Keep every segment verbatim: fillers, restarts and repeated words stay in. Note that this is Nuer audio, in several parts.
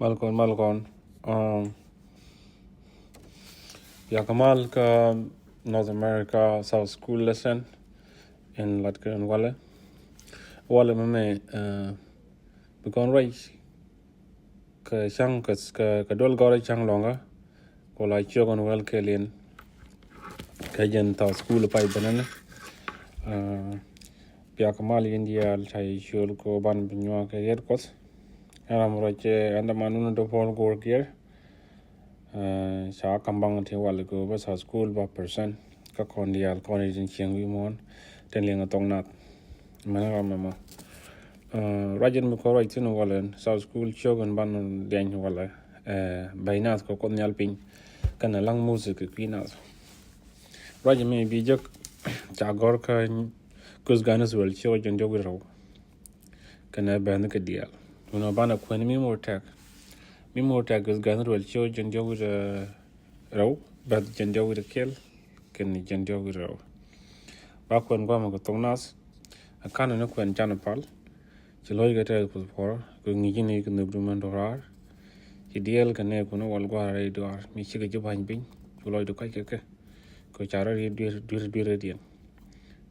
Malkɔn, malkɔn. Um, bia kɛ mal kä North America South School lesson in lat kɛ in walɛ. Walɛ mɛ mɛ, uh, bi kɔn ruac kɛ cäŋ kɛ, kɛ, kɛ duel gɔrɛ cäŋ lɔŋä. Kɔ la ciök in wäl kɛɛliɛn kɛ jɛn South School pay bänänä. Uh, bia kɛ mal in diaal ca yi ciöl kɔ ban bi nyuak kɛ riet Kuɔth. Ɛn ram ruac, eh, ɛn dämanun dɔ̱ Paul Gour Gier. Eh, ca kam baŋ ti wal kɛ bä South School ba percent. Kä kɔn diaal kɔn itin cieŋ wi̱i̱ muɔ̱ɔ̱n tin liŋ a thok nath. Mɛn ram mɛ mɔ. Eh, ruac in mi kɔ ruac thin walɛ South School ciök in ban liɛny walɛ, eh, bɛy nath kɛ Kuoth Nhial piny. Kɛnɛ laŋ Moses kɛ kui̱ nath. Ruac in mi bi jek ca gɔr kä Kuoth gan Israel ciök jɛn diɔk wi̱i̱ rɛw. Kɛnɛ bɛn kɛ diaal. Wun ɔ banɛ kuɛn mi mor tɛk. Mi mor tɛk is gan ruel cio jɛn diɔk wi̱i̱ rɛw. Bɛth jɛn diɔk wi̱i̱ kɛl. Kɛnɛ jɛn diɔk wi̱i̱ rɛw. Ba kuɛn guamɛ kɛ thok nath. A kanɛ ni kuɛn canɛ pal. Ci lɔc kɛ tɛk Kuoth puɔr kɛ ŋi̱i̱c ni kɛ nhök du mɛn dɔrar. Ci diɛl kɛ nɛ kun wal guar rɛy duar mi cikɛ ji̱ ba̱ny piny. Cu lɔc du kac kɛ kɛ. Kɛ ca rɔ ri duer duer duer diɛn.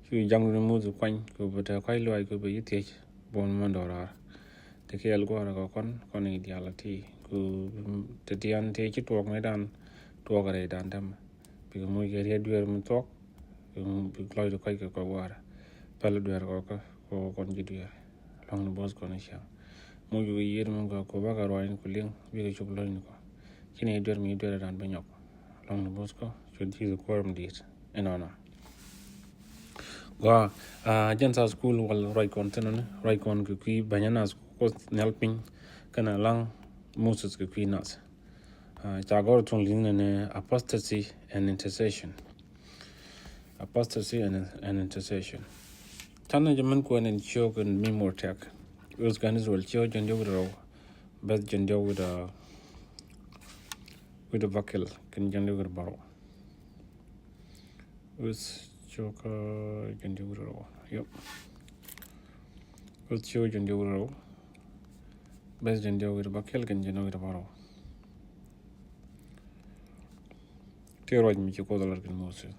Cu jaŋdu ni Muthɛ kuany kɛ bɛ te kuac luaac kɛ bɛ yi thiec buɔ̱n mɛn dɔrar. Te kɛɛl gua̱a̱r kɛ kɔn kɔn i̱ diaal a ti ku te dian te ci tuɔɔk ni dan tuɔɔk rɛy dan tɛmɛ. Bikɛ moc kɛ riet dueer mi thuɔk. Bi lɔcdu kɔc kɛ kɔ gua̱a̱r pɛl dueer kɔ kɛ kɔ kɔn ji̱ dueer. Lɔŋ ni bo̱th kɔn i̱ ciaŋ moc kɛ yiet mi kɛ ku bakɛ ruac ni ku liŋ bikɛ cop lɔc ni kɔ. Ci ni dueer mi dueer dan bi nyɔk. Lɔŋ ni bo̱th kɔ cu ji̱th kuäär mi di̱i̱t inɔnɔ. Gua, ah, jɛn South School wal ruac kɔn thin ni ruac kɔn kɛ kui̱ bɛnyɛ nath Kuoth Nhial piny kɛnɛ laŋ Moses kɛ kui̱ nath. Ah, ca gɔr thun li̱n ni apostasy and intercession. Apostasy and, and intercession. Canɛ jɛ mɛn kuɛn in ciök in mi mor tɛk. Us gan Israel ciök jɛn diɔk wi̱i̱ rɛw. Bɛth jɛn diɔk wi̱i̱, ah, wi̱i̱ bakɛl kɛn jɛn diɔk wi̱i̱ bärɔw. Wes cio̱kä jɛn diɔk wi̱i̱ rɛw. Yep. Wes cio̱kä jɛn diɔk wi̱i̱ rɛw. Bɛth jɛn diɔk wi̱i̱ bakɛl kɛn jɛn diɔk wi̱i̱ bärɔw. Ti ruac mi ci Kuoth lat kɛn Moses.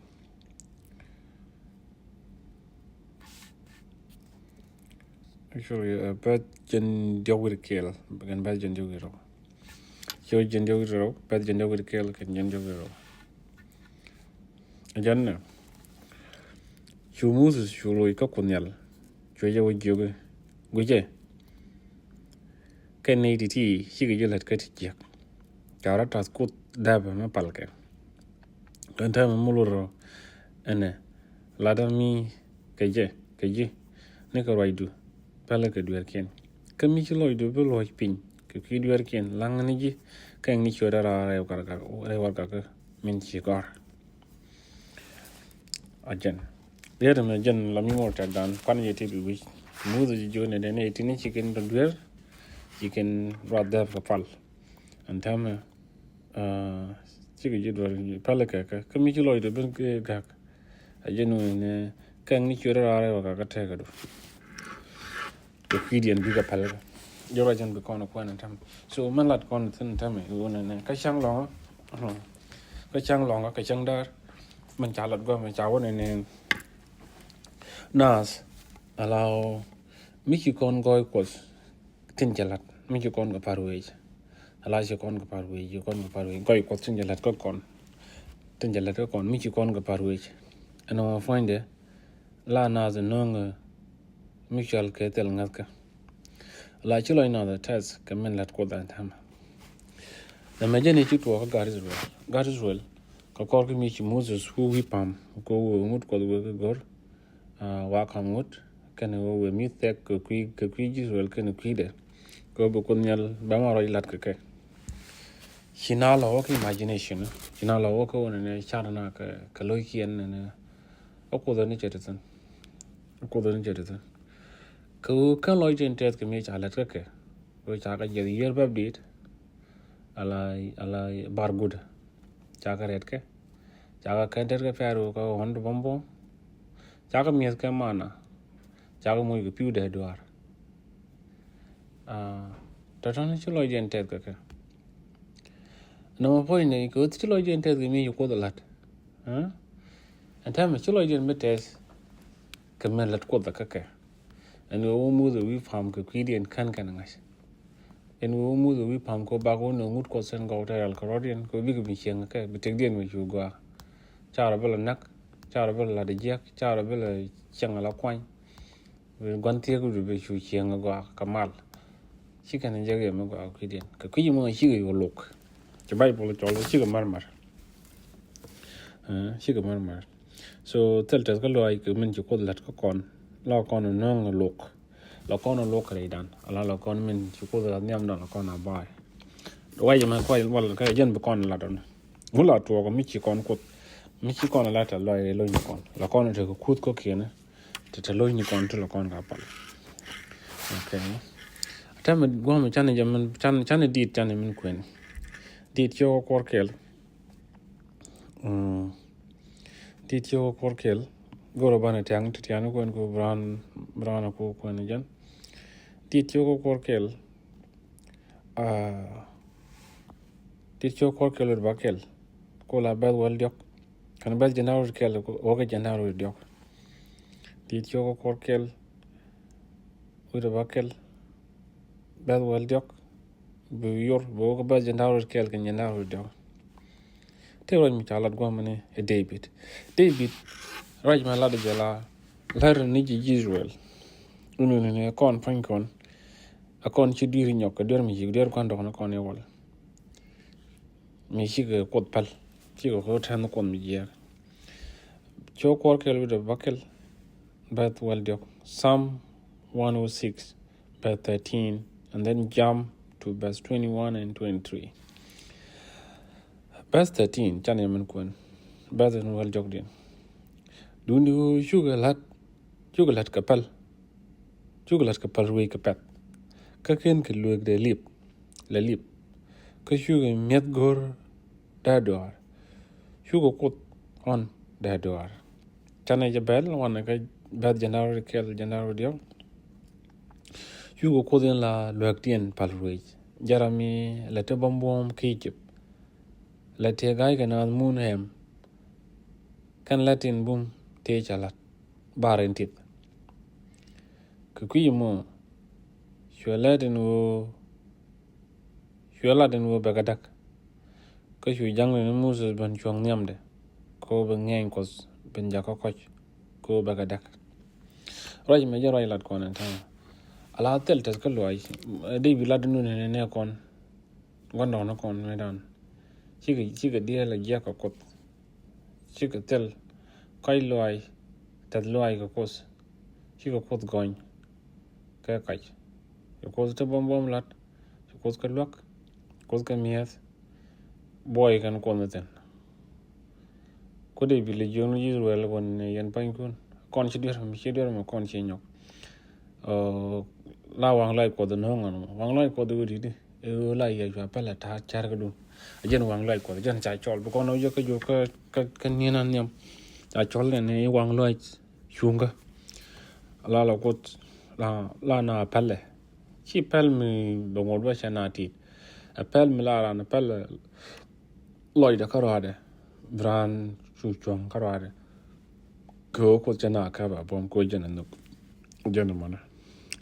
Actually, uh, bɛth jɛn diɔk wi̱i̱ kɛl kɛn bɛth jɛn diɔk wi̱i̱ rɛw. Ciök jɛn diɔk wi̱i̱ rɛw, bɛth jɛn diɔk wi̱i̱ kɛl kɛn jɛn diɔk wi̱i̱ rɛw. Jɛn nɛ cu Moses cu loc kä Kuoth Nhial. Cu jɛ wä jiök i̱ guicɛ. Kɛn ni ti̱ti̱ cikɛ ji̱ lät kä ti jiäk. Ca rɔ ta̱th Kuoth dääpɛ mi palkɛ. Kɛn täämɛ mi lot rɔ ɛnɛ latdä mi kɛ jɛ kɛ ji̱ ni kɛ ruacdu pälɛ kɛ dueerkiɛn. Kä mi ci lɔcdu bi luɔc piny kɛ kui̱ dueerkiɛn laŋ ni ji̱ kɛn ni ciötdä raar rɛy warɛgak, rɛy warɛgak min ci gɔ̱r. A jɛn riet ɛmɛ jɛn la mi mor tɛkdan kuan jɛ ti bi wi̱c. Muthɛ ji̱ jiök nɛ dee nɛ ti ni ci kɛn dueer ci kɛn ruath dääp kɛ pal. Ɛn täämɛ, ah, cikɛ ji̱ duer pälɛ kɛ kɛ kä mi ci lɔcdu ben kɛ gak. A jɛn wee nɛ kɛn ni ciötdä raar rɛy warɛgak kä tɛkɛ du. Kɛ kui̱diɛn bikɛ pälɛ kɛ jɛ ruac jɛn bi kɔn kuɛn ɛn täämɛ. So mɛn lat kɔn thin täämɛ wunɛ nɛ kä cäŋ lɔŋä, kä cäŋ lɔŋä kä cäŋ däär. Mɛn ca lat guamɛ ca wunɛ nɛ nath ala mi ci kɔn gɔɔy Kuɔth. Tin cɛ la̱t mi ci kɔn kɛ pa̱r wec. Ala ci kɔn kɛ pa̱r wec, ci kɔn kɛ pa̱r wec. Gɔy Kuɔth tin cɛ la̱t kä kɔn. Tin cɛ la̱t kä kɔn mi ci kɔn kɛ pa̱r wec. Ɛn ɣöö puɔ̱nydɛ la naath nööŋ mi cɔal kɛ thil ŋäthkä. La ci lɔc naath ɛ tɛth kɛ min la̱t Kuoth ɛn täämɛ. Nɛmɛ jɛn i̱ ci tuɔɔk kä gat Israel. Gat Israel kɛ kɔr kä mi ci Moses wä wi̱i̱ pa̱m kɛ wä ŋut Kuɔth wee kɛ go̱r. Ah, wa ka̱m ŋut kɛnɛ wee mi thɛk kɛ kui̱, kɛ kui̱ ji̱ Israel kɛnɛ kui̱dɛ. Kɛ wee bi Kuoth Nhial bɛ ma rɔc lat kɛ kɛ. Ci na lɔ wä kɛ imagination, ci na lɔ wä kɛ wä nɛnɛ car na kɛ, kɛ lo̱ckiɛn nɛnɛ. A Kuoth ni cɛ ti thin. A Kuoth ni cɛ ti thin. Kɛ wee kɛn lɔc tin tɛth kɛ mi ca lat kɛ kɛ. Wee ca kɛ jiɛth yiër bäp dit. Ala, ala bar gudä. Ca kɛ rɛt kɛ. Ca kɛ kɛn tɛt kɛ pɛr wee kɛ ɣɔn ti bɔm bɔm. Ca kɛ mi̱eth kɛ mana. Ca kɛ moc kɛ pi̱w dee duaar. Ah, Tɔ̱tɔ̱ni ci lɔcdiɛn tɛth kɛ kɛ. Nɔmɔ puɔ̱nydɛ kɛ ɣöö ci lɔcdiɛn tɛth kɛ mi ci Kuoth ɛ la̱t. Ɛn täämɛ ci lɔcdiɛn bi tɛth kɛ min lät Kuoth ɛ kɛ kɛ. Ɛn ɣöö wä muth ɛ wi̱i̱ pa̱a̱m kɛ kui̱diɛn kän kɛn ŋa̱c. Ɛn ɣöö wä muth ɛ wi̱i̱ pa̱a̱m kɛ ɣöö bak wä nööŋ ŋut Kuɔth cɛn gɔw tɛ̈r yal kärɔ̱diɛn kɛ ɣöö bikɛ mi cieŋ kɛ kɛ bi tëkdiɛn mi cu gɔaa. Ca rɔ bi lɛ näk, ca rɔ bi lɛ la̱t ɛ jiäk, ca rɔ bi lɛ cieŋ ala kuany. Gua̱n thiek wi̱cdu bi cu cieŋ ɛ gɔaa kɛ mal. Ci kɛn jɛ gɛ mi gɔaa kui̱diɛn kɛ kui̱ mɔ cikɛ yo̱ lok. Ci Baibol cɔl cikɛ märmär. Cikɛ märmär. So thil tɛth kä luaac kɛ min ci Kuoth la̱t kä kɔn la kɔn nööŋ lok. La kɔn lok kɛ rɛydan ala la kɔn min ci Kuoth la̱t nhiamdan la kɔn a ba̱a̱y. Wac mɛ kuac wal kɛ jɛn bi kɔn lat ɔn. Ŋu la tuɔɔk mi ci kɔn Kuoth mi ci kɔn lat a luaac rɛy lo̱cni kɔn la kɔn tekɛ kuth kɔ̱kiɛn. Te te lo̱cni kɔn ti lɔ kɔn ka pal. Okay. Tɛmɛ guɔmɛ canɛ jɛ min canɛ dit canɛ min kuɛn. Dit ciɛ wä kuɔr kɛl. Dit ciɛ wä kuɔr kɛl. Goro banɛ tiaŋ ti tiaŋ kuɛn ku bran bran ku kuɛn jɛn. Dit ciɛ wä kuɔr kɛl. Dit ciɛ wä kuɔr kɛl wä ba kɛl. Ku la bɛth wäl diɔk. Kɛn bɛth jɛn da̱r wä kɛl wä kɛ jɛn da̱r wä diɔk. Dit ciɛ wä kuɔr kɛl. Wi̱cdɛ bä kɛl bɛth wäl diɔk. Bi yor bi wä kä bɛth jɛn da̱r wä kɛl kɛ jɛn da̱r wä diɔk. Te ruac mi ca lat gua̱a̱mɛ ni ɛ David. David ruac mɛ lat jɛ la lär ni ji̱ Israel. Unu ni ni kɔn pa̱ny kɔn. A kɔn ci dui̱r nyɔk kɛ duer mi ci duer kɔn dɔk ni kɔn iwal. Mi cikɛ Kuoth päl cikɛ ko̱ tɛn Kuoth mi jiɛɛk. Cok kuɔr kɛl wi̱cdɛ bä kɛl. Bɛth wäl diɔk. Psalm one oh six, verse thirteen, and then jump to verse twenty-one and twenty-three. Verse thirteen, can yɛ min kuɛn. Bɛth in wäl diɔk din. Dundi wu cukɛ la̱t cukɛ la̱t kɛ päl. Cukɛ la̱t kɛ päl ruëëc kɛ pɛ̈th. Kä ken kɛ lueek dee lip lɛ lip. Kä cukɛ mi̱eth go̱r dee duaar. Cukɛ Kuoth ɣɔn dee duaar. Canɛ jɛ bɛl wanɛ kä bɛth jɛn da̱r wä kɛl jɛn da̱r wä diɔk. Cukɛ Kuoth in la luäk tiɛn päl ruëëc. Jɛrami lɛ ti bäm buɔ̱m ki Ijip. Lɛ ti ga̱a̱c kɛ naath mun ɛm. Kɛn lɛ tin bum ti ca la̱t bar in tith. Kɛ kui̱ mɔ cuɛ lɛ tin ɣöö cuɛ lat in ɣöö bɛ kɛ däk. Kä cu ja̱ŋ ni Moses ben cuɔ̱ŋ nhiamdɛ. Kä ɣöö bɛ ŋɛɛny Kuɔth ben jakä kɔc kä ɣöö bɛ kɛ däk. Ruac mɛ jɛ ruac lat kɔn ɛn täämɛ. Ala thil tɛth kä luaac. David lat in wun ɛn nɛ kɔn. Gua̱ndɔɔŋni kɔn mëëdan. Cikɛ cikɛ diɛɛl a jiɛk kɛ Kuoth. Cikɛ thil kɔc luaac. Tɛth luaac kɛ Kuoth. Cikɛ Kuoth gɔny. Kɛ kac. Ci Kuoth te buɔ̱m buɔ̱m lat. Ci Kuoth kɛ luäk. Kuoth kɛ mi̱eth. Buɔy kɛn Kuoth ni thi̱n. Ku dee bi lɛ jiökni Israel kɔn ni yɛn pa̱nykun kɔn ci duer mi ci duer mi kɔn ci nyɔk. La waŋ lɔc Kuɔth ni ŋɔn mɔ waŋ lɔc Kuɔth wä di̱t i̱ ɣöö la yɛ cua pɛlɛ ta̱a̱ cär kä dun. A jɛn waŋ lɔc Kuɔth jɛn ca cɔl bi kɔn wä jɛ kä jiök kä kä kä ni̱n an nhiam. Ca cɔl nɛ ni waŋ lɔc cuŋkä. La la Kuoth la la na pɛlɛ. Ci pɛl mi bɛ ŋuɔt bä cɛ na tit. Ɛ pɛl mi la ran pɛl lɔcdɛ kä ruaadɛ. Bi raan cu cuɔ̱ŋ kä ruaadɛ. Kɛ ɣöö Kuoth cɛ na kɛ ba buɔ̱m kɛ ɣöö jɛn ɛ nhök. Jɛn ɛ mɔnɛ.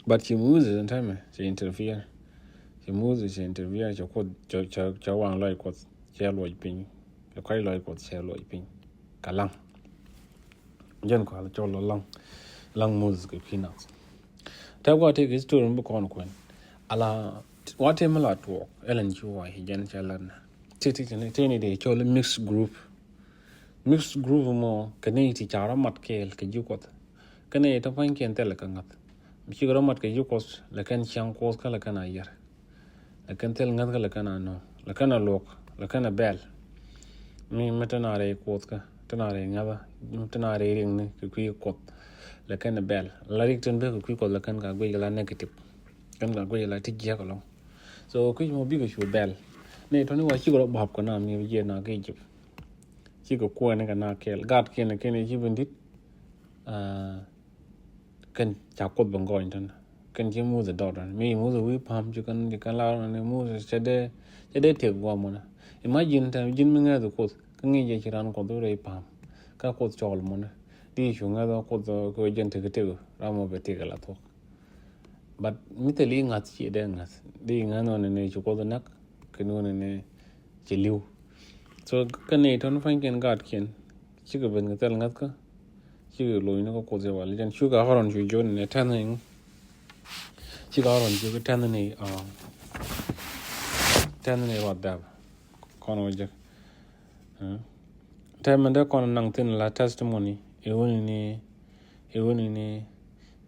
But ci Moses ɛn täämɛ cɛ interfere. Ci Moses cɛ interfere cɛ Kuoth cɛ cɛ cɛ waŋ lɔc Kuɔth cɛ luɔc piny. Cɛ kɔc lɔc Kuɔth cɛ luɔc piny. Kɛ laŋ. Jɛn kɔal cɔl lɔ laŋ laŋ Moses kɛ kui̱ nath. Tɛk wa tëëk history mi bi kɔn kuɛn ala wa tëë mi la tuɔɔk ɛlɛn ci wa ci jɛn cɛ lɛn. Tëë tëë tëë ni dee cɔl mixed group. Mixed group mɔ kɛ ni ti ca rɔ mat kɛɛl kɛ ji̱ Kuɔth. Kɛ ni tɔ pa̱nykiɛn thilɛ kɛ ŋa̱th. Mi ci rɔ mat kɛ ji̱ Kuɔth lɛ kɛn ciaŋ Kuɔth kä lɛ kɛn a yɛr. Lɛ kɛn thil ŋäthkä lɛ kɛn a nööŋ lɛ kɛn a luɔk lɛ kɛn a bɛl. Mi mi tɛn a rɛy Kuothkä tɛn a rɛy ŋäthä mi tɛn a rɛy riɛŋni kɛ kui̱ Kuɔth. Lɛ kɛn a bɛl la rik tɛn bek kɛ kui̱ Kuɔth lɛ kɛn ka guic kɛ la negative. Kɛn ka guic kɛ la ti jiäk ɛlɔ̱ŋ. So kui̱ mɔ bikɛ cu bɛl ni tɔni wa cikɛ rɔ bap kɛ na mi jiɛ na kɛ Egypt. Cikɛ kuɛni kɛ na kɛɛl gat kiɛn kɛn ci ben dit. Kɛn ca Kuoth ben gɔny tɛn. Kɛn ci Muthɛ dɔɔr ɛn mi Muthɛ wi̱i̱ pa̱a̱m ci kɛn ci kɛn lar ni Muthɛ cɛ dee cɛ dee tëk guam mɔnɛ. Imagine tɛ ji̱n mi ŋɛth Kuoth kä ŋi̱i̱c jɛ ci ran Kuoth wä rɛy pa̱a̱m kä Kuoth cɔɔl mɔnɛ. Di cu ŋɛth Kuoth kɛ wä jɛn tëk tëk ram mɔ bɛ tëk la thuɔk. But mi thil i̱ ŋa̱th ci dee ŋa̱th di ŋa̱th nɔnɛ ni ci Kuoth näk kɛ nɔnɛ ni ci li̱w. So kɛ ni tɔn pa̱ny kɛn gaat kiɛn cikɛ ben kɛ thil ŋa̱th kä cikɛ lo̱c ni kä Kuoth i̱ wal jɛn cukɛ Aaron cu jiɔn ni tɛn ni cikɛ Aaron cu kɛ tɛn ni tɛn ni ruat dap kɔn wä jek. Tɛmɛ dee kɔn naŋ thin la testimony i̱ wuni ni i̱ wuni ni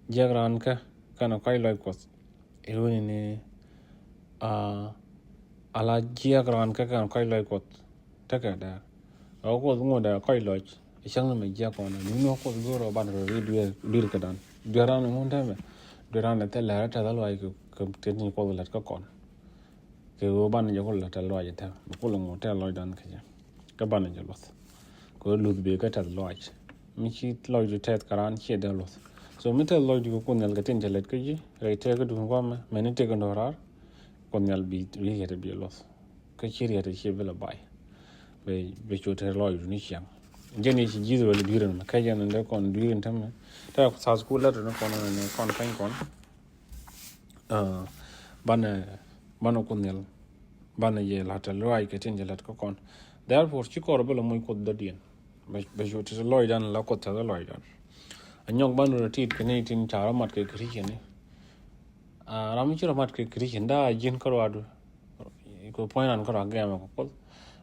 jiɛk raan kä kɛn kɔc lɔc Kuɔth. I̱ wuni ni a ala jiɛk raan kä kɛn kɔc lɔc Kuɔth. Tekɛ dɛr ɛ wä Kuoth ŋot ɛ kɔc lɔc. Cäŋ ni mɛ jiɛk kɔn ni ni wä Kuoth go̱o̱r ɛ ban rɔ ri dueer dueer kɛ dan dueer ran ŋun tɛmɛ dueer ran ɛ thil lɛr ɛ tɛth ɛ luac kɛ kɛ tëë ni Kuoth lät kä kɔn. Kɛ ɣöö banɛ jɛ kul la tɛth lɔaac ɛ tɛm mi kul ŋu tɛth lɔcdan kä jɛ. Kä banɛ jɛ luɔth kɛ ɣöö luth bee kä tɛth lɔaac. Mi ci lɔcdu tɛth kɛ raan ciɛ dee luɔth. So mi tɛth lɔcdu kɛ Kuoth Nhial kɛ tin cɛ lɛt kä ji̱ rɛy tɛk kä duun guamɛ mɛni tëk in dɔ̱raar. Kuoth Nhial bi riet bi luɔth kä ci riet ci bi la bay. Bɛ bɛ cu tɛth lɔcdu ni ciaŋ. Jɛn i̱ ci ji̱th wɛl dui̱rän mɛ kä jɛn in dee kɔn dui̱rän tämɛ. Tɛth South School lɛt ni kɔn ni kɔn pɛny kɔn. Banɛ banɛ Kuoth Nhial banɛ jɛ la̱t tɛth lɔaac kɛ tin jɛ la̱t kä kɔn. Therefore ci kɔr bä lɛ moc Kuoth dɔ̱diɛn. Bɛ bɛ cu ti lɔcdan la Kuoth tɛth lɔcdan. A nyɔk banɛ rɔ tit kɛ ni tin ca rɔ mat kɛ Christian ni. Ram mi ci rɔ mat kɛ Christian daa ji̱n kä ruadu. Kɛ puɔ̱ny ran kä ruak gɛmɛ kɛ Kuoth.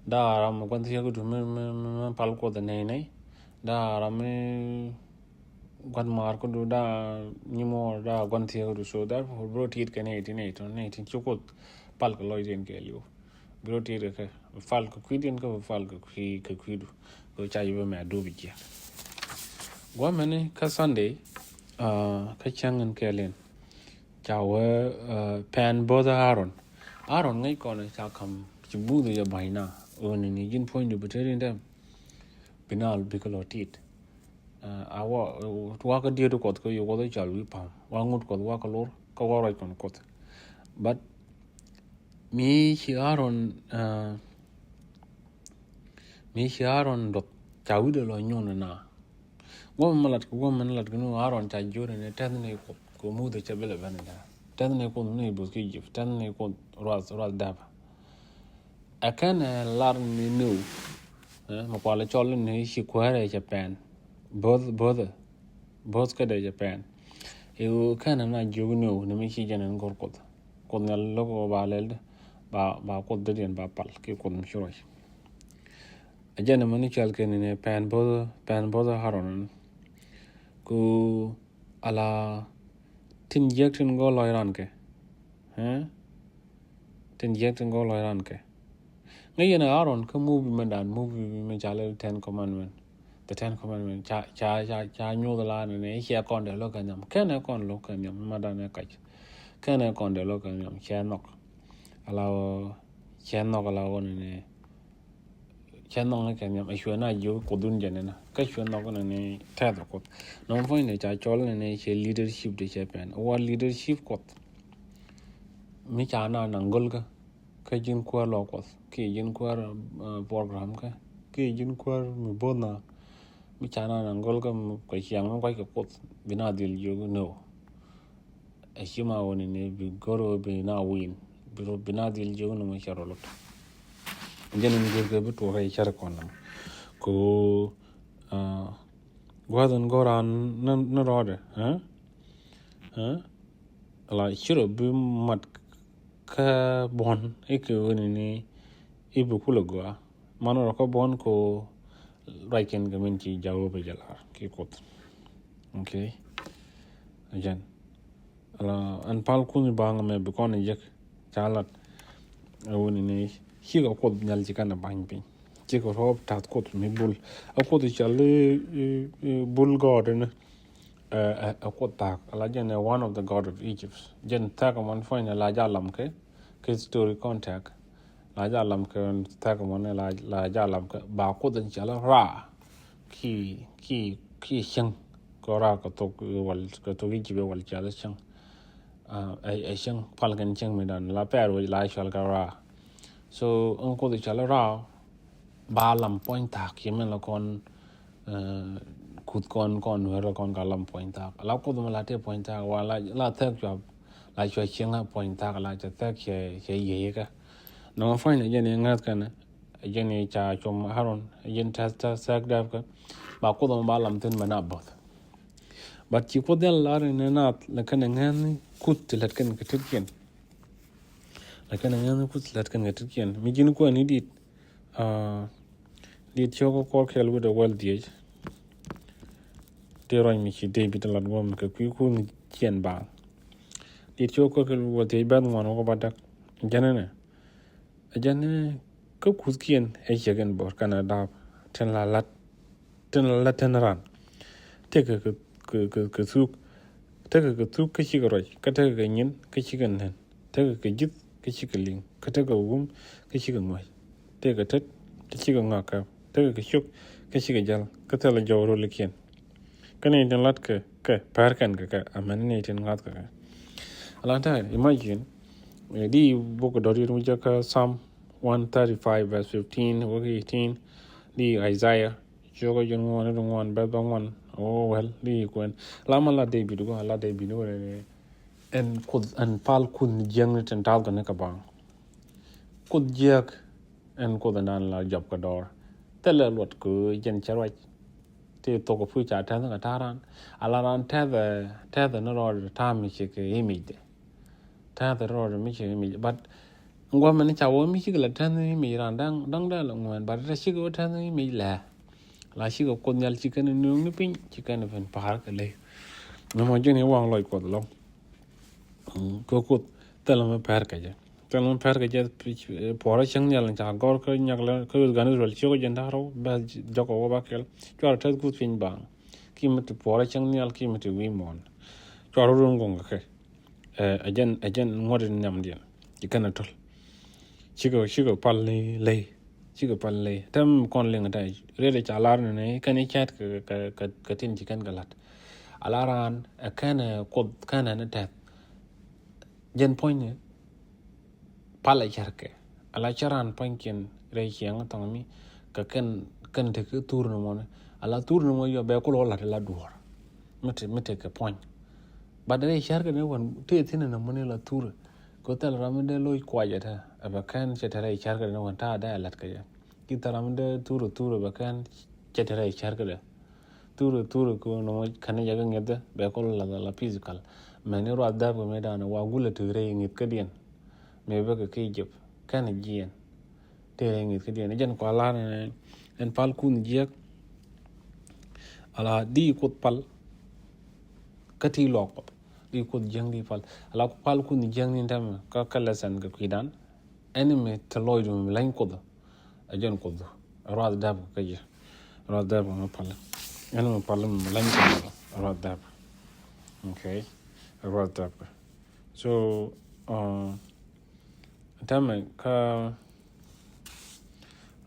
Daa ram mi gua̱n thiek kä du mi mi mi pal Kuoth nɛy nɛy. Daa ram mi gua̱n maar kä du daa nyimɔɔr daa gua̱n thiek kä du. So therefore bro tit kɛ nɛy ti nɛy tɔn nɛy ti ci Kuoth pal kɛ lɔcdiɛn kɛ liw. Bro tit kɛ kɛ pal kɛ kui̱diɛn kɛ pal kɛ kui̱ kɛ kui̱du. Kɛ ca yibɛ mɛ a dubi jiɛ. Guamɛni kä Sunday kä cäŋ in kɛ lin. Ca wee pɛn bo̱th Aaron. Aaron ŋäc kɔn ca kam ci buth jɛ ba̱ny na ɣöö ni ni ji̱n puɔ̱nydu bi te rin dɛm. Bi na bikɛ lɔ tit. A wa wakä diet Kuɔth kɛ yuk Kuɔth i̱ cal wi̱i̱ pa̱m wa ŋut Kuɔth wakä lor kä wa ruac kɔn Kuɔth. But mi ci Aaron mi ci Aaron duɔth ca wi̱dɛ lɔ nyuɔn na. Guɔmɛ mi lat kɛ guɔmɛ ni lat kɛ ni Aaron ca jiöt ni tɛth ni Kuoth kɛ Muthɛ cɛ bilɛ ben ni tɛth ni Kuoth ni buth ki Egypt tɛth ni Kuoth ruath ruath dap. Ɛ kɛn ɛ lar ni niw mɛ kualɛ cɔl ni ci kuäärɛ cɛ pɛn bo̱th bo̱thɛ bo̱th kädɛ cɛ pɛn. I̱ kɛn ɛ na jiök niw ni mi ci jɛn ɛn go̱r Kuoth. Kuoth Nhial lo̱k ɣöö ba lɛl dee ba ba Kuoth dee diɛn ba pal ki Kuoth mi ci ruac. A jɛn ɛmɛ ni cɔal kɛ ni ni pɛn bo̱th pɛn bo̱th Aaron. Ku ala tin jiäk tin go̱o̱r lɔc ran kɛ tin jiäk tin go̱o̱r lɔc ran kɛ. Ŋäc yɛn Aaron kä movie mɛ dan movie mɛ ca lɛ ten commandment. The Ten Commandment ca ca ca ca nyuth la ni ni ciɛ kɔn dee lo̱k kɛ nhiam kɛn ɛ kɔn lo̱k kɛ nhiam ma dan ɛ kac. Kɛn ɛ kɔn dee lo̱k kɛ nhiam ciɛ nhɔk. Ala wä ciɛ nhɔk ala wä ni ni ciɛ nhɔk ni kɛ nhiam ɛ cuɛ na jiök Kuoth dun jɛ ni na kä cuɛ nhɔk ni ni tɛth Kuoth. Nɔm puɔ̱ny ni ca cɔl ni ni ciɛ leadership di ciɛ pɛn wä leadership Kuoth. Mi ca na na go̱l kä kä ji̱n kuäär lɔ Kuɔth kiɛ ji̱n kuäär program kä kiɛ ji̱n kuäär mi bo̱th na. Mi ca na na go̱l kä kɛ ciaŋ mi kuac kɛ Kuoth bi na dhil jiök ni ɣöö ɛ ci ma wä ni ni bi go̱r ɣöö bi na win bi na dhil jiök ni mi cɛ rɔ lot. Jɛn in go̱r kɛ bi tuɔk rɛy cär kɔn nam kɛ ɣöö gua̱th in go̱r an ni rɔɔdɛ. Ala ci rɔ bi mat kä buɔ̱n i̱ kɛ ɣöö ni ni i̱ bi kulɛ gɔaa man rɔ kä buɔ̱n ko ruac kɛn kɛ min ci Jehova jɛ lar ki Kuoth. Okay. Jɛn ala ɛn pal kuny baŋ mɛ bi kɔn jek ca lat. Ɛ ɣöö ni ni cikɛ Kuoth Nhial ci kɛn ɛ ba̱ny piny cikɛ rɔɔp ta̱th Kuoth mi bul. Ɛ Kuoth cal i̱ bul gɔɔdɛ ni. Ɛ Kuoth thaak ala jɛn ɛ one of the god of Egypt. Jɛn thaak ɛmɔn puɔ̱ny ni la ja lam kɛ kɛ story contact. La ja lam kɛ thaak ɛmɔn ni la ja lam kɛ ba Kuoth in cal raa. Ki ki ki cäŋ kɛ raa kɛ thok wal kɛ thok Egypt wal cal cäŋ. ɛ cieŋ pal kɛn cieŋ mi dan la pɛr wec la cual kɛ raa. So ɛn Kuoth cual raa ba lam puɔ̱ny thaak yɛ min la kɔn kuth kɔn kɔn nuer la kɔn ka lam puɔ̱ny thaak la Kuoth mi la tëë puɔ̱ny thaak wa la thɛk cua la cua cieŋ puɔ̱ny thaak la cua thɛk cɛ yieyikä. Nɔmɔ puɔ̱ny la jɛn iŋäth kɛn jɛn ica com Aron jɛn tɛth tɛth thɛk dɛpkä ba Kuoth mi ba lam thin mɛ na both. But ci Kuoth jal lar ni nath la kɛn ŋɛn kuth ti lät kɛn kɛ tetkiɛn. La kɛn ŋɛn kuth ti lät kɛn kɛ tetkiɛn mi ji̱n kuɛn ni dit. Dit cio̱k kɔr kɛl wi̱dɛ wäl dhiec. Ti ruac mi ci David lat guɔm kɛ kui̱ kuth ni ciɛn baaŋ. Dit cio̱k kɔr kɛl wi̱dɛ wäl dhiec bɛth ŋuan wä kɔ ba dak. Jɛn ni nɛ ɛ jɛn ni kä kuthkiɛn ɛ ciek in bor kɛn a daap tin la lat tin la lat tin ran. Tekɛ kɛ kɛ kɛ thuk tekɛ kɛ thuk kä cikɛ ruac kä tekɛ kɛ nyin kä cikɛ nɛn. Tekɛ kɛ ji̱th kä cikɛ liŋ kä tekɛ wum kä cikɛ ŋuac. Tekɛ tet kä cikɛ ŋɔak kɛp tekɛ kɛ cuk kä cikɛ jal kä thilɛ jɔw rolikiɛn. Kä ni tin lat kɛ kɛ pɛr kɛn kɛ kɛ amɛn ni tin ŋath kɛ kɛ. Alan ta̱a̱ imagine di buk dɔt yit mi jɛ kä Psalm one thirty-five verse fifteen wä kä eighteen. Di Isaiah ciökä jun ŋuan ni di ŋuan bɛth bä ŋuan. Oh well di kuɛn la ma la David gua la David wä ni ɛn Kuoth ɛn pal Kuoth ni jiäk ni tin ta̱a̱ kɛ ni kɛ baŋ. Kuoth jiäk ɛn Kuoth ɛn dan la jɔp kɛ dɔɔr. Thilɛ luɔt kɛ jɛn cɛ ruac. Ti thok ɛ puc ca tɛth kɛ ta̱a̱ ran a la ran tɛth tɛth ni rɔɔd ta̱a̱ mi ci kɛ image dɛ. Tɛth rɔɔd mi ci image but ŋuɔ mɛn ca wä mi ci kɛ la tɛth image ran daŋ daŋ dɛ la ŋuɛn but ta ci kɛ wä tɛth image lɛ. La ci kɛ Kuoth Nhial ci kɛn nuŋ ni piny ci kɛn piny pa̱a̱r kɛ ley. Mɛ mɔ jɛn iwaŋ lɔc Kuɔth lɔŋ. Kä Kuoth thilɛ mi pɛr kɛ jɛ thilɛ mi pɛr kɛ jɛ. Puɔrä cäŋ nhial ca gɔr kä nyak lɛ kä yuth gan Israel ciök jɛ nda̱r rɔw bɛ jɔk wä ba kɛl cuarɛ tɛth kuth piny baŋ. Ki mi ti puɔrä cäŋ nhial ki mi ti wi̱i̱ muɔ̱ɔ̱n cuarɛ run guŋ kɛ kɛ. Ɛ jɛn ɛ jɛn ŋuɔ̱t in nhiamdiɛn ci kɛn a töl. Cikɛ cikɛ pal ni ley. Cikɛ pal ley tɛm kɔn liŋ tɛ riet ca lar ni ni kɛn i̱ cɛt kɛ kɛ kɛ tin ci kɛn kɛ lat. A la raan ɛ kɛn ɛ Kuoth kɛn ɛ ni tɛth. Jɛn puɔ̱nyni pal ɛ cärkɛ a la cä raan puɔ̱nykiɛn rɛy ciɛŋ thɔŋ mi kɛ kɛn kɛn tekɛ thur ni mɔni a la thur ni mɔ yɔ bɛ kul wä lat ila duɔ̱ɔ̱r. Mi te mi tekɛ puɔ̱ny. But rɛy cärkɛ ni wän tëë thin ni mɔni la thur. Kɛ thil ram mi dee loc kuacɛ tɛ ɛ bɛ kɛn cɛ te rɛy cärkɛ ni wän ta̱a̱ dee ɛ lat kɛ jɛ. Ki thil ram mi dee thur thur ɛ bɛ kɛn cɛ te rɛy cärkɛ dɛ. Thurɛ thurɛ kɛ wä nɔmɔ kɛn jɛ kɛ ŋi̱eth bɛ kɔl la la physical. Mɛni ruath dap kɛ mëë danɛ wa gulɛ ti rɛy ŋi̱eth kädiɛn. Mëë bä kɛ ki jep kɛn jiɛn. Ti rɛy ŋi̱eth kädiɛn jɛn kua lar ɛn pal kun jiɛk. Ala di Kuoth pal. Kä ti lɔk Kuoth di Kuoth jiɛk di pal ala pal kun jiɛk ni tɛmɛ kä kä lesson kɛ kuidan. Ɛn mi te lɔcdu mi lany Kuoth. Ɛ jɛn Kuoth ruath dap kä jɛ. Ruath dap kä mi pal ɛn mi pal mi lany Kuoth ruath dap. Okay. Ruath dap kä so uh, tɛmɛ kä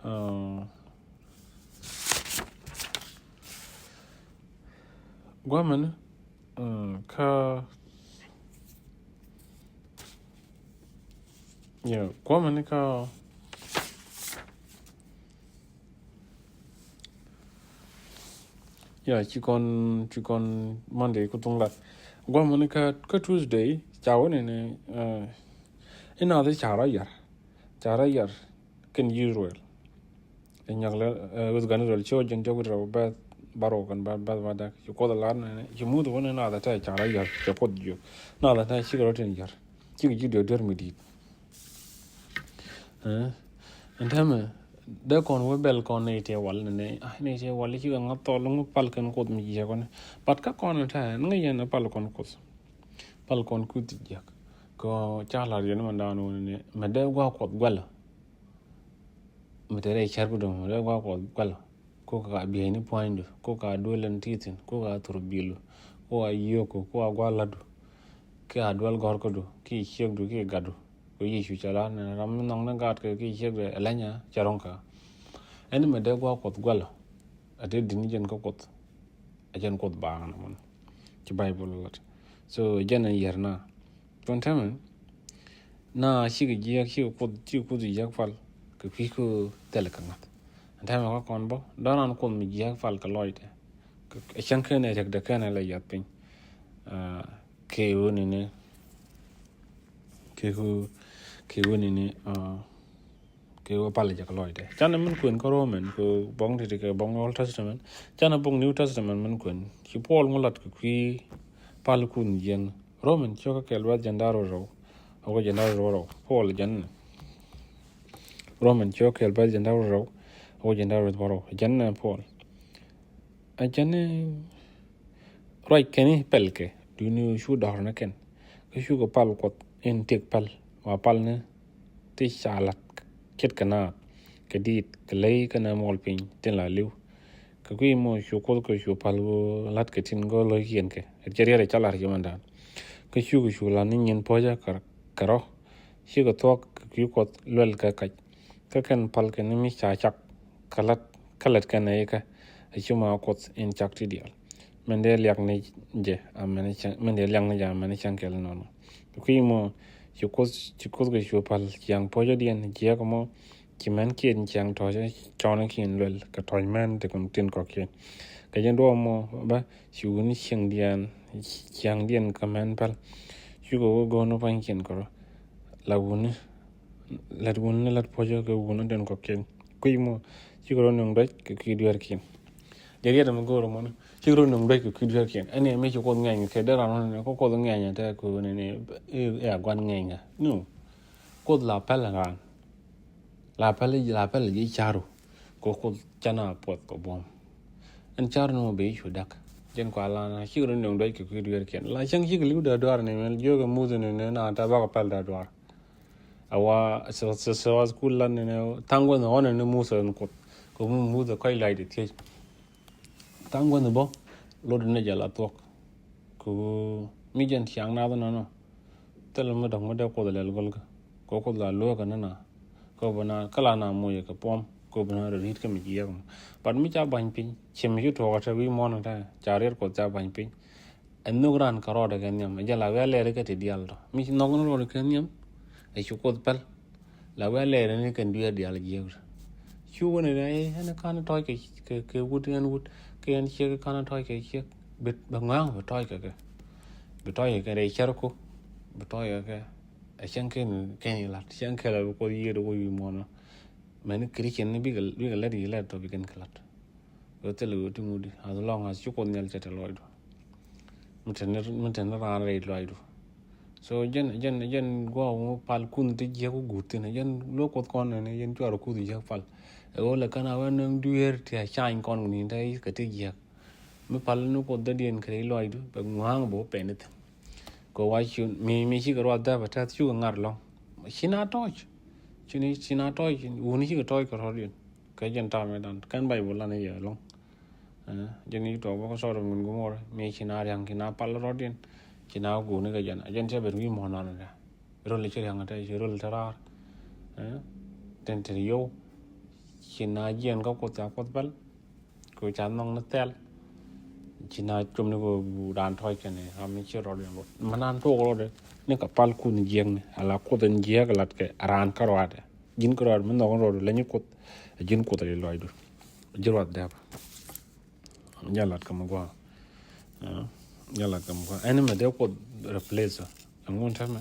uh, guamɛn uh, kä Yeah, kuamɛ ni ka yeah, ci kɔn ci kɔn Monday ku thuŋ lat. Guamɛ ni ka ka Tuesday ca wä ni ni uh, ina thi ca ra yar. Ca ra yar kin Israel. Ɛ nyak lɛ weth gan Israel ci wä jɛn jɔk rɛw bɛth barok kan bɛth bɛth ma dak ci kuoth lar ni ci muth wä ni na the tɛ ca ra yar ca kuoth jiök. Na the tɛ ci kɛ rɔ tin yar. Cikɛ ji̱ diɔ̱k diɔ̱r mi di̱i̱t. Ɛn täämɛ dee kɔn wee bɛl kɔn nɛy tëë wal ni nɛy ah nɛy tëë wal cikɛ ŋa̱th thɔl ŋu pal kɛn kuoth mi jiɛk kɔn. But kä kɔn ɛn täämɛ ni ŋäc yɛn pal kɔn kuoth. Pal kɔn kuoth jiɛk kɔ ca lar yɛn mɛ daan wä ni mɛ dee gua̱a̱k kuɔth guɛlä. Mi te rɛy cär kä dɔ̱ŋ rɛy gua̱a̱k kuɔth gua̱l. Ko ka bieyni pua̱nydu ko ka duel in tithin ko ka thur bilu ko ka yioku ko ka gua̱l ladu. Ki a duel gɔr kädu ki ciekdu ki gatdu. Ko Yecu ca lar ni ram mi nhɔk ni gat kɛ ki ciekdu ɛ lɛnya ca rɔŋ ka. Ɛn mi dee gua̱a̱k kuɔth gua̱l. A te dini jɛn kä kuɔth. A jɛn kuɔth baaŋ na mɔn. Ci Baibul lat. So jɛn in yɛr na. Kɔn tɛmɛ na cikɛ jiɛk, cikɛ kuoth, cikɛ kuoth jiɛk pal kɛ kui̱ kä thɛl kɛ ŋa̱th. Ɛn tɛmɛ kä kɔn bä dɔ̱ran kuoth mi jiɛk pal kɛ lɔcdɛ. Ɛ cäŋ kɛn ɛ riɛkdɛ kɛn ɛ lɛ yath piny. Kɛ ɣöö ni ni kɛ ɣöö kɛ ɣöö ni ni kɛ ɣöö pal jɛ kɛ lɔcdɛ. Canɛ min kuën kä Roman kɛ bɔŋ ti̱ti̱ kɛ bɔŋ Old Testament. Canɛ bɔŋ New Testament min kuën ci Paul ŋu lat kɛ kui̱ pal kun jiɛŋ. Roman ciökä kɛl bɛth jɛn da̱r rɛw. Ɔkɔ jɛn da̱r rɛw. Paul jɛn ni Roman ciökä kɛl bɛth jɛn da̱r rɛw. Ɔkɔ jɛn da̱r rɛw. Jɛn ni Paul. A jɛn ni ruac kɛn i̱ pɛl kɛ duuni cu dɔ̱r ni kɛn. Kä cukɛ pal kuɔth in tiek pɛl wa pal ni ti ca lat ce̱tkɛ naath kɛ diit kɛ ley kɛnɛ muɔl piny tin la li̱w. Kɛ kui̱ mɔ cu kuoth kɛ cu pal ɣöö la̱t kɛ tin gɔl lo̱ckiɛn kɛ ɛ cɛ riɛt ɛ ca lar cɛ mɛndan. Kä cukɛ cu la̱t ni nyin puɔ̱cä kɛ rɔ cikɛ thuɔ̱k kɛ kui̱ kuɔth luɛl kɛ kac. Kä kɛn pal kɛ ni mi ca cak kä la̱t kä lät kɛn ɛ ikɛ ɛ ci ma kuoth in cak ti diaal. Mɛn dee liak ni jɛ amɛn cäŋ mɛn dee liak ni jɛ amɛn cäŋ kɛl nɔnɔ. Kɛ kui̱ mɔ ci kuoth ci kuoth kɛ cu pal ciaŋ puɔ̱cä diɛn jiɛk mɔ. Ci mɛn kiɛn ciaŋ tɔ̱ɔ̱cä cɔɔnikiɛn luɛl kɛ tɔ̱ɔ̱c mɛn ti kɔn tin kɔ̱kiɛn. Kɛ jɛn duɔ̱ɔ̱p mɔ bä ci wuni ciaŋdiɛn ciaŋdiɛn kɛ mɛn päl. Cukɛ wä go̱o̱n wä pa̱nykiɛn kɛ rɔ la wuni lät wuni lät puɔ̱cä kɛ wuni den kɔ̱kiɛn. Kui̱ mɔ cikɛ rɔ nöŋ duäc kɛ kui̱ dueerkiɛn. Jɛ riɛt mi go̱o̱r mɔni cikɛ rɔ nöŋ duäc kɛ kui̱ dueerkiɛn. Ɛn ni mi ci kuoth ŋɛny kɛ dee ran wuni ni kɔ kuoth ŋɛny tɛ kɛ wuni ni ɛ guan ŋɛny kɛ nu. Kuoth la päl ran la päl la päl ji̱ caru. Kɛ kuoth canɛ puɔth kɛ buɔ̱m. Ɛn caru ni mɔ ben cu dak jɛn kua la na cikɛ rɔ nöŋ duäc kɛ kui̱ dueerkiɛn la cäŋ cikɛ li̱w dee duaar ni mɛn jiökɛ muth ni ni na tɛ bakɛ päl dee duaar. A wa sɛ sɛ sɛ wa school lan ni ni thaŋ guäth ni ɣɔn ni muth ni kuoth kɛ mu muth kɔc lac di thiec. Thaŋ guäth ni bä lot ni jɛ la thuɔk. Kɛ mi jɛn ciaŋ nath nɔnɔ. Thilɛ mi dɔ̱k mi dee kuoth lɛl gɔlkä kɛ kuoth la lueekä ni na. Kɛ bi na kä la na moc kɛ puɔm kɛ bi na rɔ ri̱t kä mi jiɛk mɔ. But mi ca ba̱ny piny ci mi ci tuɔɔk a te wi̱i̱ muɔ̱n a te ca riɛt kuoth ca ba̱ny piny. Ɛ nhök ran kɛ rɔɔdɛ kɛ nhiam ɛ jɛ la wi̱i̱ a lɛɛri kɛ ti diaal tɔ mi ci nhɔk ni rɔɔdɛ kɛ nhiam. Ɛ ci kuoth pɛl la wi̱i̱ a lɛɛri ni kɛn dueer diaal jiɛk tɔ. Cu wä ni dee ɛn kan tɔ̱ɔ̱c kɛ kɛ wut ɛn wut kɛ ɛn ciek kan tɔ̱ɔ̱c kɛ ciek. Bɛ ŋɔ̱a̱ŋ bɛ tɔ̱ɔ̱c kɛ kɛ bɛ tɔ̱ɔ̱c kɛ kɛ rɛy cär ko bɛ tɔ̱ɔ̱c kɛ kɛ. Ɛ cäŋ kɛn kɛn ilat cäŋ kɛl a bi kuɔth yiëëd a wä wi̱i̱ muɔ̱n ɔ. Mɛn Christian ni bikɛ bikɛ lät yi lät tɔ bikɛn kɛ lat. Kɛ thilɛ wee ti ŋut di as long as ci kuoth nhial cɛ te lɔcdu. Mi te ni mi te ni raan rɛy lɔcdu. So jɛn jɛn jɛn gua̱a̱k ŋu pal kun ti jiäk ku guut thin jɛn luek kuoth kɔn ni jɛn cuar kuth jiäk pal. Ɛ ɣöö lɛ kɛn a wee nöŋ dueer ti a cany kɔn ni te kɛ ti jiäk. Mi pal ni kuoth dädiɛn kɛ rɛy lɔcdu bɛ ŋua̱a̱ŋ bɛ wä pɛn ni thin. Kɛ wa ci mi mi cikɛ ruath däpɛ tɛth cukɛ ŋa̱r lɔ̱ŋ. Ci na tɔ̱ɔ̱c ci ni ci na tɔ̱ɔ̱c wuni cikɛ tɔ̱ɔ̱c kɛ rɔ̱diɛn. Kɛ jɛn ta̱a̱ mɛ dan kɛn Baibol lan i̱ yɛ lɔ̱ŋ. Jɛn i̱ tuɔɔk bä kä Sodom gun Gomora mi ci na ria̱ŋ ci na pal rɔ̱diɛn. Ci na guuni kɛ jɛn a jɛn cɛ ben wi̱i̱ muɔ̱ɔ̱n nɔnɔ dɛ. Röl ci ria̱ŋ a te ci röl te raar. Tin te yio̱w ci na jiɛn kä kuoth ca kuoth pal. Kɛ ca nhɔŋ ni thɛl. Ci na com ni kɛ raan tɔ̱ɔ̱c kɛn ni ram mi ci rɔɔd in rɔɔd mi nan tok rɔɔd ni kɛ pal kun jiɛk ni ala kuoth in jiɛk lat kɛ raan kä rɔɔdɛ. Ji̱n kä rɔɔd mi nhɔk in rɔɔd leny kuoth. Ji̱n kuoth ri lɔcdu ji̱ ruath dɛp. Jɛ lat kɛ mi gua̱a̱. Jɛ lat kɛ mi gua̱a̱ ɛn mɛ dee kuoth replace. Ɛŋun tɛmɛ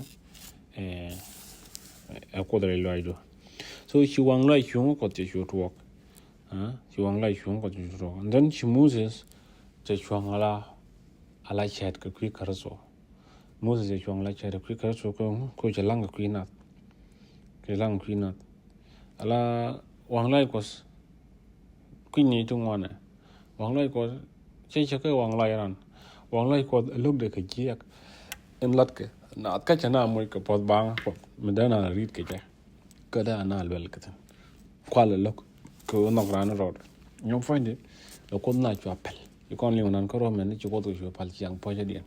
ɛ kuoth ri lɔcdu. So ci waŋ lɔc cuŋ kuoth cɛ cu tuɔɔk. Ci waŋ la cuŋ kɔ cuŋ rɔ. And then ci Moses cɛ cuɔ̱ŋ ala ala cɛɛt kɛ kui̱ Kritho. Moses cɛ cuɔ̱ŋ ala cɛɛt kɛ kui̱ Kritho kɛ ŋu kɛ cɛ laŋ kɛ kui̱ nath. Kɛ laŋ kɛ kui̱ nath. Ala waŋ la kuɔth kui̱ ni ti ŋuanɛ. Waŋ la kuɔth cɛ cɛ kɛ waŋ la ran. Waŋ la kuɔth lo̱k de kɛ jiɛk. In lat kɛ nath kä cɛ na moc kɛ puɔth baŋ kuɔth mi dee na rit kɛ cɛ. Kä dee ana luɛl kä thi̱n kual lo̱k kɛ ɣöö nhɔk raan rɔɔd. Nyɔk puɔ̱nydɛ lɛ kuoth na cua pɛl ci kɔn liŋ nan kä ruɔ̱mɛn ci kuoth kɛ cua pal ciaŋ puɔ̱cädiɛn.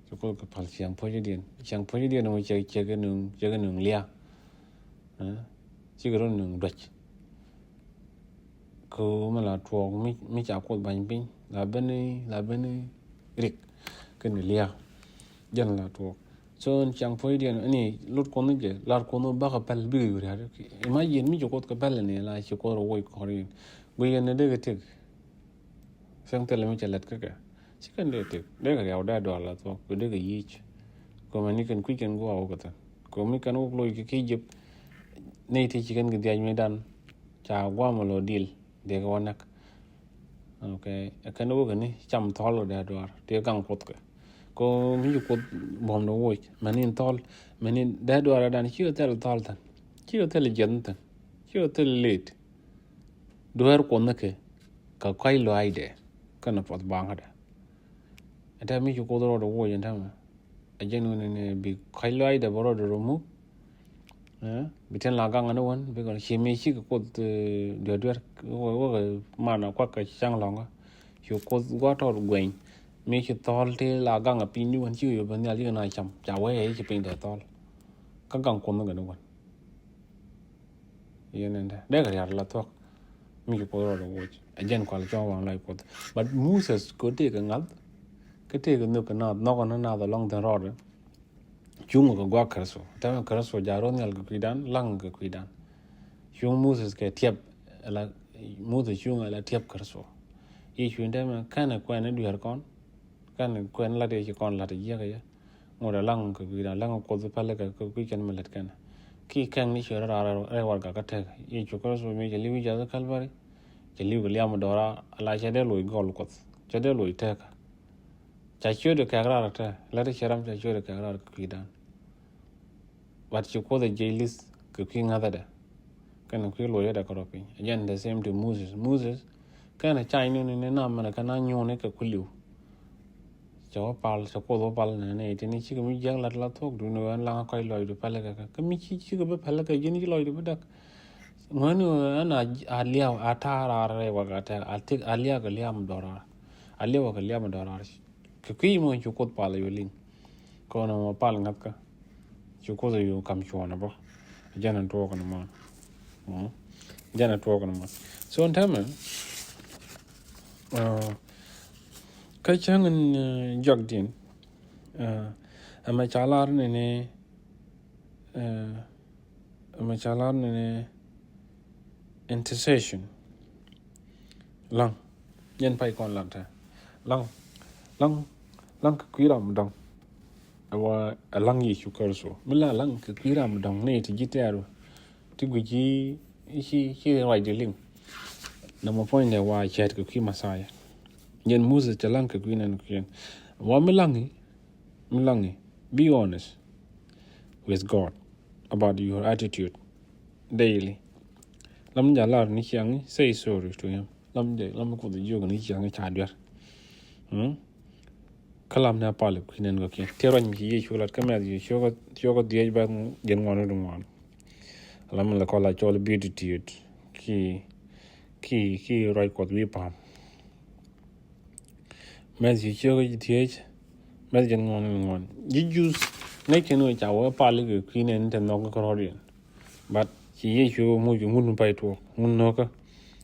Ci kuoth kɛ pal ciaŋ puɔ̱cädiɛn ciaŋ puɔ̱cädiɛn mɔ ciɛ ciɛ kɛ nuŋ ciɛ kɛ nuŋ lia̱a̱. Cikɛ rɔ nuŋ duäc. Kɛ ɣöö mi la tuɔɔk mi ca kuoth ba̱ny piny la ben la ben rik kɛn kɛ lia̱a̱. Jɛn la tuɔɔk. So in ciaŋ puɔ̱nydiɛn ni lut Kuɔth ni jɛ, lar Kuɔth ni bäkɛ päl bikɛ yuriat. Imagine mi ci Kuoth kɛ päl ni la ci Kuoth rɔ woc kɔr in. Guiyɛn ni dee kɛ tëk. Cäŋ thilɛ mi cɛ lät kä kɛ. Ci kɛn dee tëk. Dee kɛ riaw dee dual la thuɔ̱k. Kɛ dee kɛ yic. Kɛ mɛ ni kɛn kui̱c kɛn guaw kɛ thɛn. Kɛ mi kɛn wok loc kɛ ki jep. Nɛy ti ci kɛn kɛ dhiac mi dan. Ca guam lɔ dil. Dee kɛ wä näk. Ok. Ɛ kɛn wä kɛ ni cam thɔl kɛ dee duar. Tëë gaŋ Kuoth kɛ. Kɛ mi ci Kuoth buɔ̱m dee woc. Mɛ ni thɔl. Mɛ ni dee duar dan. Ci kɛ thil thɔl thɛn. Ci kɛ thil jiɛth thɛn. Ci kɛ thil late. Dueer Kuɔth ni kɛ kɛ kɔc lɔaacdɛ kɛnɛ puɔth baŋädɛ. Ɛn täämɛ mi ci Kuoth rɔɔdɛ woc ɛn täämɛ. Ɛ jɛn wuni ni bi kɔc lɔaacdɛ bɛ rɔɔdɛ remove. Ɛ, bi tin la gaŋ ni wän bi kɔn ci mi cikɛ Kuoth, ɛ, duer duer wä, wä kɛ man a kuak kɛ caŋ lɔŋä. Ci Kuoth gua̱ tɔɔt guɛny. Mi ci thɔl ti la gaŋ a piny ni wän cikɛ yop bɛ nhial cikɛ na cam. Ca wee ci piny dee thɔl. Kä gaŋ Kuoth ni kɛ ni wän. Yɛn ɛn dɛ dee kɛ rial la thuɔ̱k. Mi ci Kuoth rɔɔdɛ woc. Ɛ jɛn kual cɔŋ waŋ lɔc Kuoth. But Moses kɛ tëë kɛ ŋa̱th. Kɛ tëë kɛ nhök kɛ naath nhɔkɔ ni naath alɔŋ thin rɔɔdɛ. Cuŋ kɛ guak Kritho. Tɛmɛ Kritho ja̱ ro̱o̱ nhial kɛ kui̱dan, laŋ kɛ kui̱dan. Cuŋ Moses kɛ tiɛp, ala Moses cuŋ ala tiɛp Kritho. I̱ cuŋ tɛmɛ kɛnɛ kuɛn i̱ dueer kɔn. Kɛnɛ kuɛn lat i̱ ci kɔn lat i̱ jiäk i̱. Ŋot a laŋ kɛ kui̱dan, laŋ kɛ Kuoth päl kɛ kui̱ kɛn mi lät kɛnɛ. Ki kɛŋ ni ci rɔ raar rɛy warɛga kä tɛk. Yecu Kritho mi cɛ li̱w i̱ jath Kalvari. Cɛ li̱w kɛ liam dɔra, ala cɛ dee loc gɔl Kuoth. Cɛ dee loc tɛk. Ca ciötdɛ kɛk raar tɛ, lät i̱ cɛ ram ca ciötdɛ kɛk raar kɛ kui̱dan. But ci Kuoth ɛ jiɛc li̱th kɛ kui̱ ŋa̱thädɛ. Kɛnɛ kui̱ loc yädɛ kɛ rɔ piny. Ɛ jɛn the same to Moses. Moses, kɛnɛ ca̱ny ni ni nam mɛnɛ kɛn a nyuuni kɛ kuli̱w. Cɛ wä pal, cɛ Kuoth wä pal nɛ ni ti ni cikɛ mi jiäk lat la thuɔ̱k duni wä ɛn laŋ a kɔc lɔcdu pälɛ kɛ kɛ. Kä mi ci, cikɛ bi pälɛ kɛ ji̱n ci lɔcdu bi däk. Ŋuäni ɣöö ɛn a, a liaw, a ta̱a̱ raar rɛy wak a tɛk, a tik, a liak a liam dɔraar. A liak a liam dɔraar. Kɛ kui̱ mɔ cu Kuoth pal a yɔ liŋ. Kɔn mɔ pal ŋa̱thkä. Cu Kuoth a yɔ kam cuɔn a bä. Jɛn a tuɔɔk ni mɔ. Mm. Jɛn a tuɔɔk ni mɔ. So ɛn täämɛ, uh, kä cäŋ in, uh, jɔak din, uh, ɛmɛ ca lar ni ni, uh, Ɛmɛ ca lar ni ni intercession. Laŋ. Jɛn pay kɔn lar tɛ. Laŋ. Laŋ. Laŋ kɛ kui̱ ram dɔŋ. Ɛ wa ɛ laŋ Yecu Kritho. Mi la laŋ kɛ kui̱ ram dɔŋ ni ti ji̱ tɛɛru. Ti gui̱ci ci, ci ruacdi liŋ. Nɔmɔ puɔ̱nydɛ wa cɛɛt kɛ kui̱ Messiah. Jɛn Moses cɛ laŋ kɛ kui̱ nɛn kui̱n. Wa mi laŋi. Mi laŋi, be honest with God about your attitude daily. Lam ja lar ni ciaŋi, say sorry to him. Lam ja, lam Kuoth jiök ni ciaŋi ca duer. Hmm? Kä lam ni a pal kui̱ nɛn kɔ̱kiɛn. Ti ruac mi ci Yecu lat kä Matthew ciökä, ciökä dhiec bä jɛn ŋuan ri ŋuan. Lam la kɔl a cɔl beatitude. Ki, ki, ki ruac Kuɔth wi̱i̱ pa̱a̱m. Matthew ciökä ji̱ thiec, Matthew jɛn ŋuɔ̱n ni ŋuɔ̱n. Ji̱ Jews ŋäc kɛn ɣöö ca wä pal kɛ kui̱ nɛn te nhɔk kä rɔ̱diɛn. But ci Yecu muc ŋun pay tuɔɔk, ŋun nhɔkä.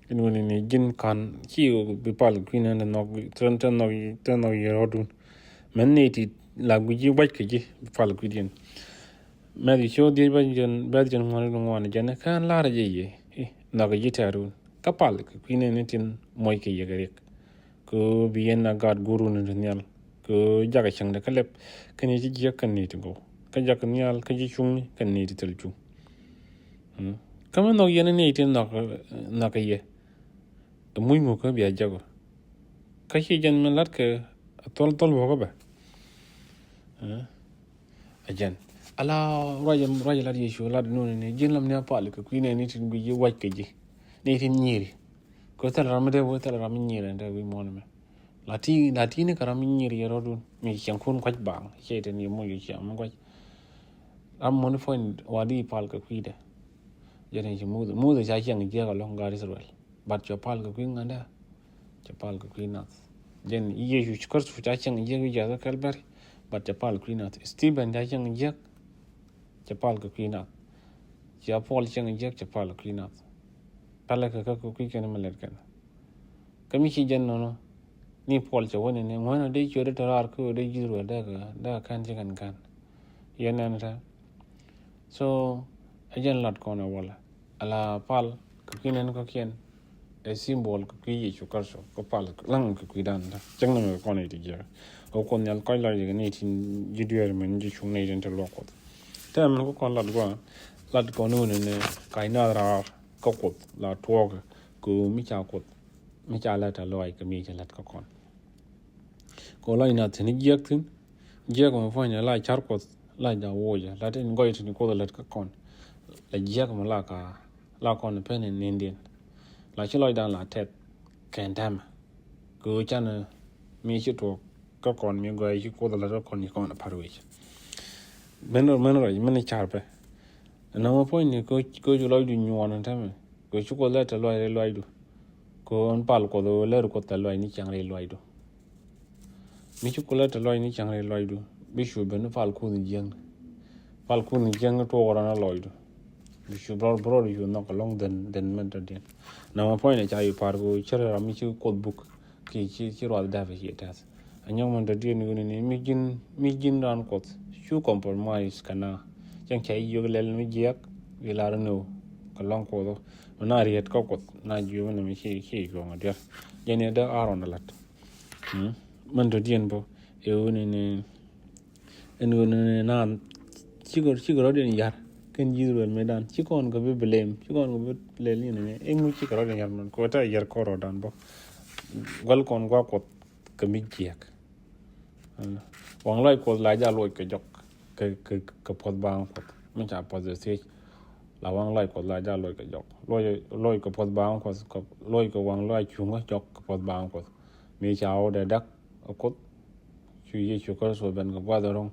Ɛn ɣöö ni ji̱n ka̱n ci bi pal kui̱ nɛn te nhɔk, te nhɔk, te nhɔk yɛ rɔ̱dun. Mɛn ni ti la gui̱c ji̱ wac kɛ ji̱ bi pal kui̱diɛn. Matthew ciökä dhiec bä jɛn, bä jɛn ŋuɔ̱n ni ŋuɔ̱n jɛn kä lar jɛ yɛ. Nhɔk ji̱ tɛ̈run. Kä pal kɛ kui̱ nɛn tin muɔc kɛ yɛ kɛ riɛk. Kɛ ɣöö bi yɛn a gaat go̱o̱run ni ti nhial. Kɛ ɣöö jakɛ cäŋdɛ kä lɛp. Kä ni ci jiäk kä ni ti gɔw. Kä jakɛ nhial kä ji̱ cuŋni kä ni ti thil cuŋ. Mm. Kä mi nhɔk yɛn ni ti nhɔk, nhɔk kɛ yɛ. Ɛ muc ŋukä bia jäk ɔ. Kä ci jɛn min la̱t kɛ thol thol bä kä bɛ. Eh? Ɛ jɛn. Ala ruac, ruac lat Yecu lat nuni ni ji̱n lam ni a pal kɛ kui̱ nɛ ni tin guic ji̱ wac kɛ ji̱. Ni tin nyiri. Kɛ thil ram mi dee wee thil ram mi nyiri ɛn dee wi̱i̱ muɔ̱ɔ̱n mɛ. La ti, la ti ni kɛ ram mi nyiri yɛ rɔ̱dun. Mi cieŋ kun kuac baŋ. Ciɛ tin yɛ muc yɛ cieŋ mi kuac. Ram mɔni puɔ̱ny wa di pal kɛ kui̱dɛ. Jɛn ci Muthɛ. Muthɛ ca cieŋ jiɛk alɔŋ gaat Israel. But cɛ pal kɛ kui̱ ŋa̱ndä. Cɛ pal kɛ kui̱ nath. Jɛn Yecu Kritho ca cieŋ jiɛk wi̱c jath kä Kalvari. But cɛ pal kui̱ nath. Stephen ca cieŋ jiɛk. Cɛ pal kɛ kui̱ nath. Cɛ Paul cieŋ jiɛk cɛ pal kɛ kui̱ nath. Palɛ kɛ kä kui̱ kɛn mi lɛt kɛn. Kä mi ci jɛn nɔnɔ. Ni Puɔl cɛ wä ni ni ŋuɛn ɔ dee ciöt dee tɔ̱ raar kä ɔ dee ji̱ ruɛl dee kɛ dee kɛ kɛn ci kɛn kɛn. Yɛn nɛn tɛ. So ɛ jɛn lat kɔn ɛ walɛ. Ala pal kɛ kui̱ nɛn kɔ̱kiɛn. Ɛ symbol kɛ kui̱ Yecu Kritho kɛ pal laŋ kɛ kui̱dan tɛ. Cäŋ nɛmɛ kɛ kɔn iti jiɛk. Ɛ Kuoth Nhial kɔc lɔc ikɛ ni tin ji̱ dueer min ji̱ cuŋ ni tin te luɔk Kuoth. Tɛ min kɛ kɔn lat gua̱a̱ lat kɔn wuni ni kac naath raar kä Kuoth la tuɔɔkɛ kɛ mi ca Kuoth mi ca lät a luaac kɛ mi ca lät kä kɔn. Kɛ lɔc na thi̱n jiɛk thi̱n jiɛk mi puɔ̱ny la car Kuoth la ja wocɛ la tin gɔy tin Kuoth lät kä kɔn. La jiɛk mi la ka la kɔn pen in nindiɛn la ci lɔcdan la tɛth kɛn tɛmɛ kɛ ɣöö canɛ mi ci tuɔɔk kä kɔn mi gɔy ci Kuoth lät kä kɔn ci kɔn a par wec. Mɛn rɔ mɛn rɔ mɛn car pɛ. Ɛn nɔmɔ puɔ̱nyni kɛ cu lɔcdu nyuɔɔn ɛn tɛmɛ kɛ cu Kuoth lät tɛ luac rɛy luacdu. Kɛ ɣöö ɛn pal Kuoth ɣöö lät Kuoth tɛ luac ni cäŋ rɛy luacdu. Mi ci Kuoth lät tɛ luac ni cäŋ rɛy luacdu bi cu ben ni pal kuth ni jiäŋni. Pal kuth ni jiäŋni tuɔɔk rɔn a lɔcdu. Bi cu bɛ rɔɔd bɛ rɔɔd cu nhɔk ɛlɔ̱ŋ dhen dhen mɛn tɔ̱diɛn. Nɔmɔ puɔ̱nyni ca cu par kɛ ɣöö cärɛ ram mi ci Kuoth buk. Ki ci ci ruath dapɛ ci tɛth. A nyɔk mɛn tɔ̱diɛn yuni ni mi ji̱n mi ji̱n raan Kuɔth cu compromise kɛ na. Cɛn cɛ yio̱k lɛl mi jiɛk wi̱i̱ lar ni wu kɛ lɔŋ Kuɔth wu na riet kä Kuɔth na jiömi ni mi ci ci cuɔ̱ŋ a diɛr. Jɛn yɛ dee Aaron a lat. Mɛn tɔ̱diɛn bä ɛ wuni ni ɛn ɣöö ni naan cikɛ cikɛ rɔ̱diɛn yar kɛn ji̱ Israel mëëdan ci kɔn kɛ bi blame ci kɔn kɛ bi lɛl ni ni ɛŋu cikɛ rɔ̱diɛn yar mɛn kɛ wä ta yar kɔn rɔ̱dan bä. Gual kɔn gua Kuɔth kɛ mi jiɛk. Waŋ lɔc Kuɔth la ja luɔc kɛ jɔk kɛ kɛ kɛ puɔth baaŋ Kuɔth mi ca puɔth thiec. La waŋ lɔc Kuɔth la ja luɔc kɛ jɔk luɔc luɔc kɛ puɔth baaŋ Kuɔth kɛ luɔc kɛ waŋ lɔc cuŋä jɔk kɛ puɔth baaŋ Kuɔth. Mi ca wä dee dak ɛ Kuoth cu Yecu Kritho ben kɛ guath ɛ ro̱ŋ.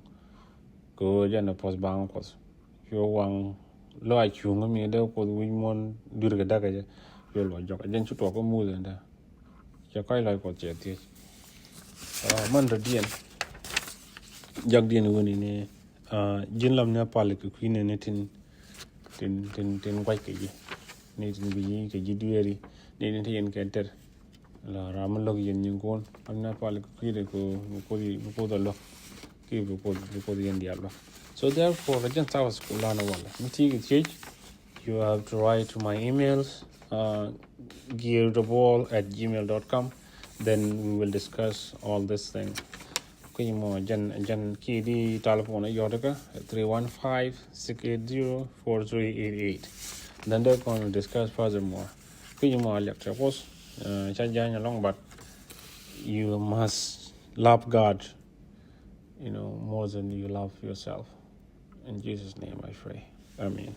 Kɛ ɣöö jɛn ɛ puɔth baaŋ Kuɔth cu waŋ lɔc cuŋä mi dee Kuoth wi̱c muɔ̱n dui̱r kɛ dak ɛ jɛ. Cu luɔc jɔk ɛ jɛn cu tuɔk kä muth ɛn dee. Cɛ kɔc lɔc Kuɔth cɛ thiec. Mɛn tɔ̱diɛn jakdiɛn wuni ni ji̱n lam ni a pal kɛ kui̱ ni ni tin tin tin tin guac kɛ ji̱ ni tin bi ji̱ kɛ ji̱ dueeri ni ni ti yɛn kɛ ter. La ram mi lo̱k yɛn nyin kun lam ni a pal kɛ kui̱ de ko bi Kuoth bi Kuoth a lo̱k ki bi Kuoth bi Kuoth yɛn diaal lo̱k. So therefore kɛ jɛn Sabbath school lan a wala mi ti kɛ thiec. You have to write to my emails, uh, gear the ball at gmail dot com. Then we will discuss all this thing. Kui̱ mɔ jɛn jɛn ki di telephone a yɔt kä three one five, six eight zero, four three eight eight. Then they gonna discuss furthermore. Kui̱ mɔ a liak tɛ Kuoth ca jany along, but you must love God, you know, more than you love yourself. In Jesus' name I pray. Amen.